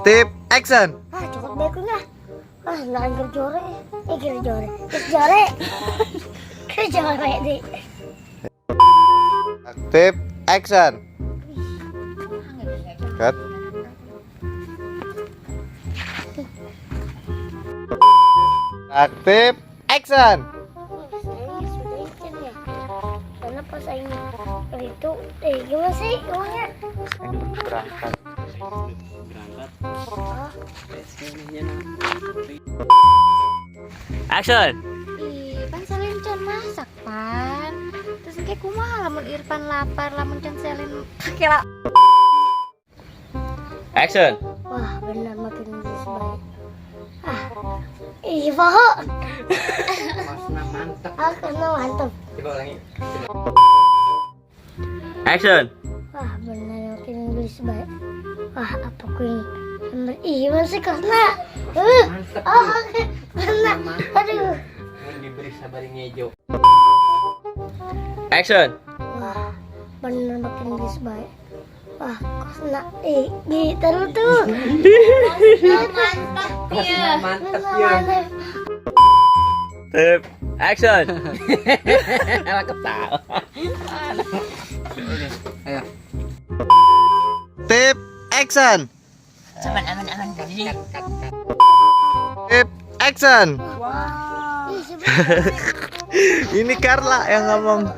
Aktif, action. Ah, cukup baik ah. Ah, nggak kerjore. Eh, kerjore. Kerjore. Kerjore deh. Aktif, action. Cut. Aktif, action. Saya sudah ikan ya. Karena pas saya itu, gimana sih uangnya? Berangkat. Berangkat. Oh, Action. Ih, pan Selin can masak pan. Terus engke kumaha lamun Irfan lapar, lamun can Selin kira. Action. Wah, benar makin Inggris baik. Ah, ih, poho. Masna mantep. Ah, karena mantap. Coba ulangi. Action. Wah, benar makin Inggris baik. Wah, apa ku ini? Ih, gimana sih karena? Mantep. Oh, karena. Aduh. Mun diberi sabar ngejo. Action. Wah, benar makin Inggris baik. Wah, kok ih, gitu tuh. Mantap Masna mantep ya. Mantap. Tip. Action. Lah ketawa. Ayo. Tip, action. Aman aman aman. Cut cut cut. Tip, action. Ih, sebenarnya. Ini Carla yang ngomong.